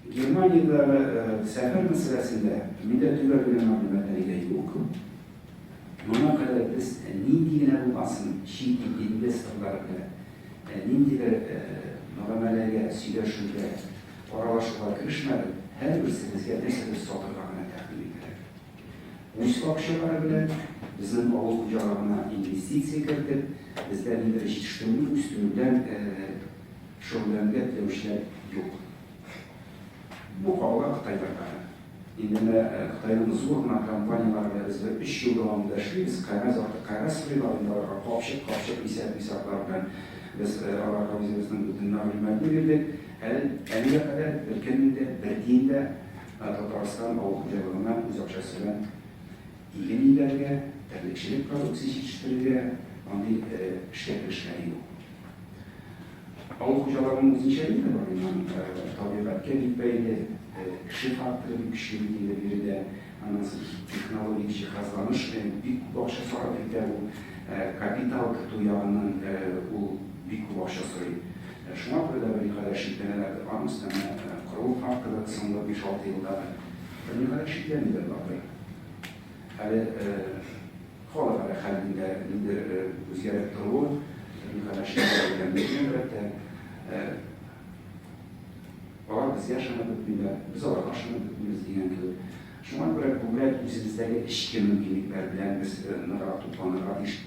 Германиядәге сәфәр мәсьәләсендә миндә төгәл генә мәгълүмат әлегә юк. Моңа кадәр без нинди генә булмасын чит ил инвесторлары белән ниндидер мөгамәләгә, сөйләшүгә, аралашуга керешмәдек, һәрберсе безгә нәрсәдер сатырга гына тәкъдим итәләр. Үз акчалары белән безнең авыл хуҗалыгына инвестиция кертеп, бездә ниндидер җитештерүне үстерү белән шөгыльләнергә теләүчеләр юк. Бу кагыла Кытайларга да. Инде менә Кытайның зур гына компанияләре белән без бер өч ел дәвамында эшлибез, кәгазь арты кәгазь сорыйлар инде аларга капчык-капчык исәп-хисаплар белән. Без аларга үзебезнең бөтен мәгълүматны бирдек. Әле әлегә кадәр беркемнең дә бер тиен дә Татарстан авыл хуҗалыгына үз акчасы белән иген игәргә, терлекчелек продукция җитештерергә андый эшкә керешкәне юк. Авыл хуҗалыгының үзенчәлеге дә бар инде аның, табигатькә бик бәйле, кеше факторы бик көчле бит инде биредә. Аннан соң технологик җиһазланыш бик күп акча сарыф итә ул, капитал кертү ягыннан ул бик күп акча сорый. Шуңа күрә дә берникадәр шикләнәләрдер. Аның өстенә менә корылык факторы соңгы биш-алты елдагы берникадәр шикләнү дә бардыр. Әле Халыкара хәлнең дә ниндидер үзгәреп торуы берникадәр шикләнергә мөмкин, әлбәттә. Алар безгә ышанып бетмиләр, без аларга ышанып бетмибез дигән кебек. Шуңа күрә күбрәк үзебездәге эчке мөмкинлекләр белән без ныграк тупланырга тиеш.